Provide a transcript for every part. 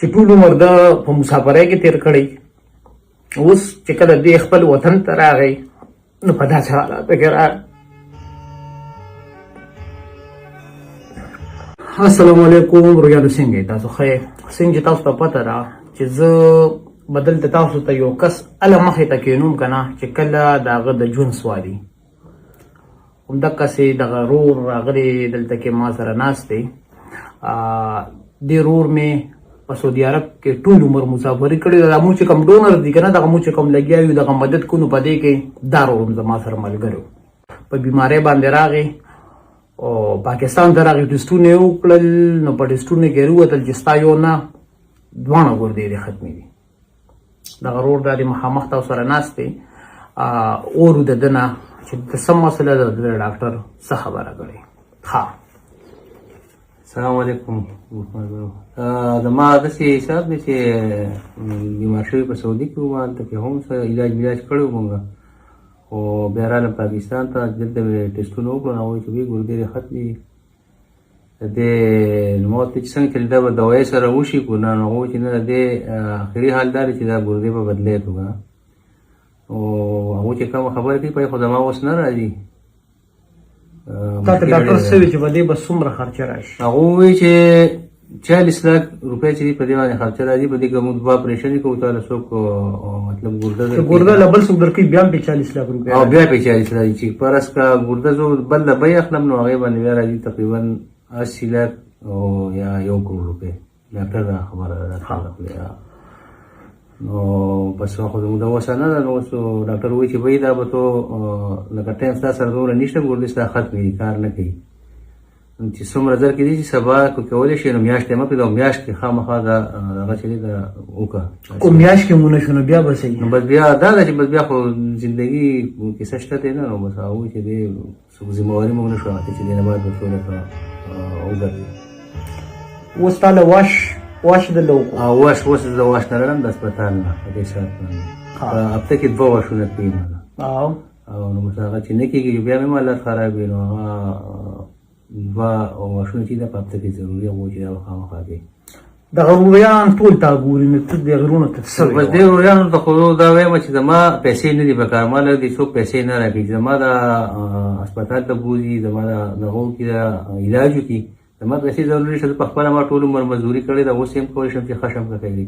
چې ټول عمر ده په مسافرۍ کې تیر کړی، اوس چې کله دی خپل وطن ته راغی نو په داسې حالاتو کې راغی. السلام علیکم رویانو، څنګه یې تاسو؟ ښه یې؟ څنګه چې تاسو ته پته ده چې زه به دلته تاسو ته یو کس هله مخې ته کښېنوم که نه چې کله د هغه د ژوند سوال وي. همدقسې دغه رور راغلی دلته کې ما سره ناست دی. دې رور مې په سعودي عرب کې ټول عمر مسافري کړې ده. دا موږ چې کوم ډونر دي که نه، دغه موږ چې کوم لګیا یو دغه مدد کوو، نو په دې کې دا رور هم زما سره ملګری و. په بیمارۍ باندې راغی او پاکستان ته راغی، ټسټونه یې وکړل، نو په ټسټونو کې وروتل چې ستا یو نه دواړه ګردې دې ختمې دي. دغه رور دا دی مخامخ تاسو سره ناست دی، اورو د ده نه چې د څه مسله ده، د ډاکټر څه خبره کړې. ښه، السلام علیکم. زما داسې حساب دی چې بیمار شوی په سعودي کې وم، هلته کې هم څه علاج ملاج کړی و مونږ، خو بیا رالم پاکستان ته، دلته مې ټسټونه وکړل، هغوی چې وی ګردې دې ختمې دي. د دې نو ما ورته چې څنګه چې دا به دوایۍ سره وشي که نه، نو هغوی چې نه، د دې اخري حال دا دی چې دا ګردې به بدلې کړو که نه. او هغوی چې کومه خبره کوي په خو زما اوس نه راځي. تا ته ډاکټر څه وي چې په دې به څومره خرچه راشي؟ هغه ووایي چې 40 لاک روپۍ چې په دې باندې خرچه راځي، په دې کې موږ دوه اپرېشن کوو، تا له څوک مطلب ګرده چې ګرده له بل څوک درکوي بیا هم پې 40 لاک روپۍ او بیا پې 40 راځي. چې فرض که ګرده زه بل له بیه اخلم نو هغې باندې بیا راځي تقریبا 80 لاک او یا 1 کروړ روپۍ. ډاکټر دا خبره ده ډاکټر. نو بس خو زموږ د وسه نه ده. نو اوس ډاکټر وایي چې بهي دا به ته لکه ټایم ستا سره دومره نشته، ګردې ستا ختمې دي، کار نه کوي، چې څومره زر کېدای شي سبا که کولی شي نو میاشت یې مه پرېږده، او میاشت کې خامخا دا دغه چې دی دا وکړه. کو میاشت کې مونږ شو نو بیا به څه؟ نو بس بیا دا ده چې بس بیا خو زندګي کیسه شته دی نه. نو بس هغوی چې دی څوک ذمه واري موږ نه شو اخیستی چې دې نه بعد به څو لکه وګرځي. اوس تا له واش واش د له وکړو؟ واش اوس زه واش نه لرم د هسپتال نه په دې ساعت باندې په هفته کې دوه واشونه کوي ما. او نو بس هغه چې نه کېږي بیا مې حالت خراب وي، نو هغه دوه واشونه چې ده په هفته کې ضروري هغو چې دا به خامخا کوي. دغه رویان ټول تا ګوري نو ته دې غرونو ته څه بس دې رویانو ته خو دا وایم چې زما پیسې نه دي پکار، ما له دې څوک پیسې نه راکوي، زما د هسپتال ته بوځي، زما د دغو کې د علاج وکړي، زما پیسې ضروري شته. په خپله ما ټول عمر مزدوري کړې ده، اوس یې هم کولی شم چې ښه شم که ښه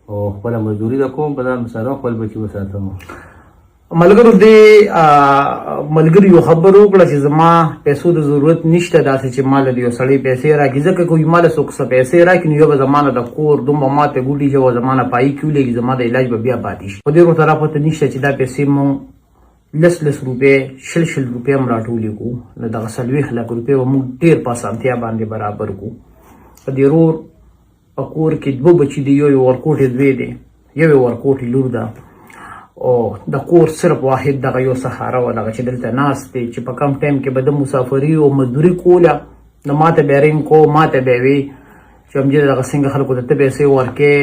او خپله مزدوري د کوم په ځان سره خپل بچي وساتم. ملګرو دې ملګري یو خبر وکړه چې زما پیسو د ضرورت نشته داسې چې مال د یو سړی پیسې راکړي، ځکه که مال څوک څه پیسې راکړي نو یو به زما نه د کور دومره ماته ګوډي چې به زما نه پای کې ولګي، زما د علاج به بیا پاتې شي. خو دې ورته را پته نشته چې دا پیسې مونږ لس لس روپۍ شل شل روپۍ هم راټولې کړو نو دغه 40 لک روپۍ به مونږ ډېر په اسانتیا باندې برابر کړو. په دې رور په کور کې دوه بچي دي، یو یې ورکوټې زوی دی، یو یې ورکوټې لور ده، او د کور صرف واحد دغه یو سهاره وه دغه چې دلته ناست دی، چې په کم ټایم کې به د مسافري او مزدوري کوله نو ماته به رینګ کو، ماته به وی چې همجې دغه څنګه خلکو ته ته پیسې ورکې،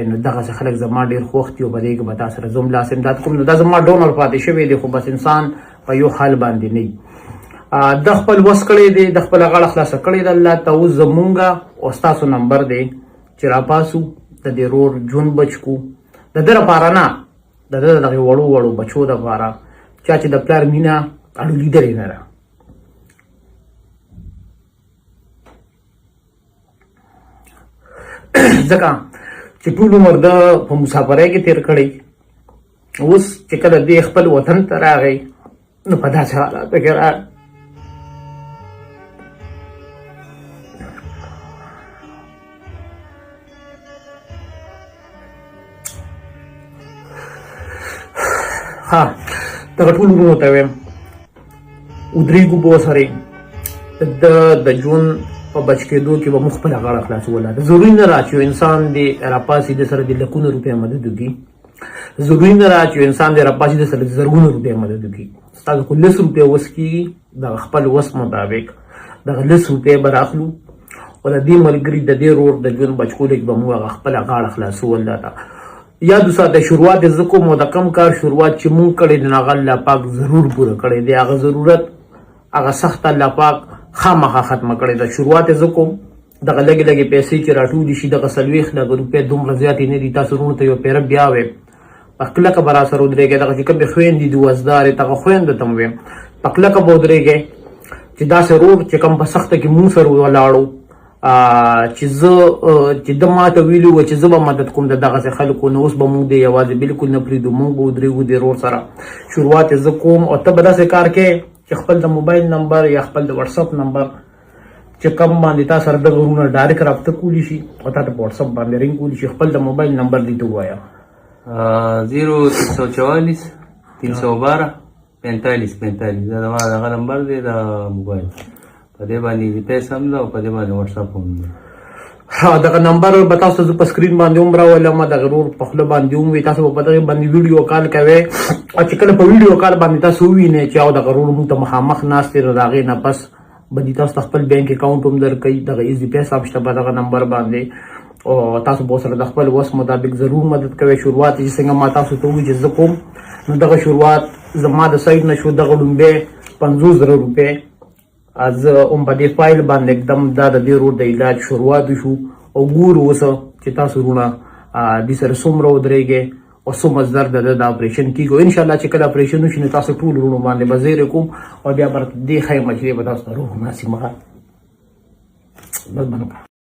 نو دغسې خلک زما ډېر خوښ دي او په دې کې به تا سره زه هم لاس امداد کوم. نو دا زما ډونر پاتې شوی دی، خو بس انسان په یو حال باندې نه وي. د خپل وس کړی دی، د خپل غاړه خلاصه کړې ده الله ته. اوس زمونږ او ستاسو نمبر دی چې راپاسو د دې رور ژوند بچ کو، د ده لپاره نه، د ده د دغې وړو وړو بچو دپاره چا چې د پلار مینه اړو لیدلې نه ده. ځکه چې ټول عمر ده په مسافرۍ کې تېر کړی، اوس چې کله دی خپل وطن ته راغی نو په داسې حالاتو کې راغی. ها دغه ټول وروڼو ته وایم ودرېږو به ورسره د د ژوند په بچ کېدو کې به موږ خپله غاړه خلاصوله. ضروري نه ده چې یو انسان دې راپاڅي د سره د لکونو روپۍ مدد وکړي، ضروري نه ده چې یو انسان دې راپاڅي د سره د زرګونو روپۍ مدد وکړي. ستاسو خو لس روپۍ وس کېږي، دغه خپل وس مطابق دغه لس روپۍ به راخلو او د دې ملګري د دې رور د ژوند بچ کولو کې به موږ هغه خپله غاړه خلاصوو الله ته. یاد وساته شروعات یې زه کوم او د کم کار شروعات چې مونږ کړی دی نو هغه الله پاک ضرور پوره کړی دی، هغه ضرورت هغه سخت الله پاک خامخا ختمه کړی ده. شروعات یې زه کوم، دغه لږې لږې پیسې چې راټولې شي، دغه 40 لکه روپۍ دومره زیاتې نه دي. تاسو وروڼو ته یو پیره بیا وایم، په کلکه به راسره ودرېږئ. دغه چې کومې خویندې دي وزدارې، دغه خویندو ته هم وایم، په کلکه به ودرېږئ چې داسې ورور چې کوم په سخته کې مونږ سره ولاړو، چې زه چې ده ماته ویلي وه چې زه به مدد کوم د دغسې خلکو، نو اوس به مونږ دی یوازې بالکل نه پرېږدو، مونږ به ودرېږو د ورور سره. شروعات یې زه کوم او ته به داسې کار کوې چې خپل د موبایل نمبر یا خپل د واتساپ نمبر چې کوم باندې تا سره دغه وروڼه ډایرک رابطه کولی شي او تا ته په واتساپ باندې رینګ کولی شي، خپل د موبایل نمبر دې ته ووایه. 0344 312 45 45، دا زما دغه نمبر دی د موبایل. په دې باندې جي پیسې هم ده او په دې باندې واتساپ هم دی. ها، دغه نمبر به تاسو زه په سکرین باندې هم راولم، دغه ورور په خوله باندې هم وي. تاسو به په دغه باندې ویډیو کال کوئ او چې کله په ویډیو کال باندې تاسو ووینئ چې او دغه ورور موږ ته مخامخ ناست دی، نو د هغې نه پس به دي تاسو ته خپل بانک اکاونټ هم درکوي. دغه ایزي پیسې هم شته په دغه نمبر باندې او تاسو به سره د خپل وس مطابق ضرور مدد کوئ. شروعات چې څنګه ما تاسو ته وویل چې زه کوم، نو دغه شروعات زما د سایډ نه شو. دغه لومبی 50,000 روپۍ زه هم په دې فایل باندې ږدم، دا د دې ورور د علاج شروعات شو. او ګورو اوس چې تاسو وروڼه دې سره څومره ودرېږئ او څومره زر د ده د اپریشن کېږي. او انشاءالله چې کله اپریشن وشي نو تاسو ټول وروڼو باندې به زیری کوم او بیا به دې ښیم چې به تاسو ته روغ ناست یم. بس بنه.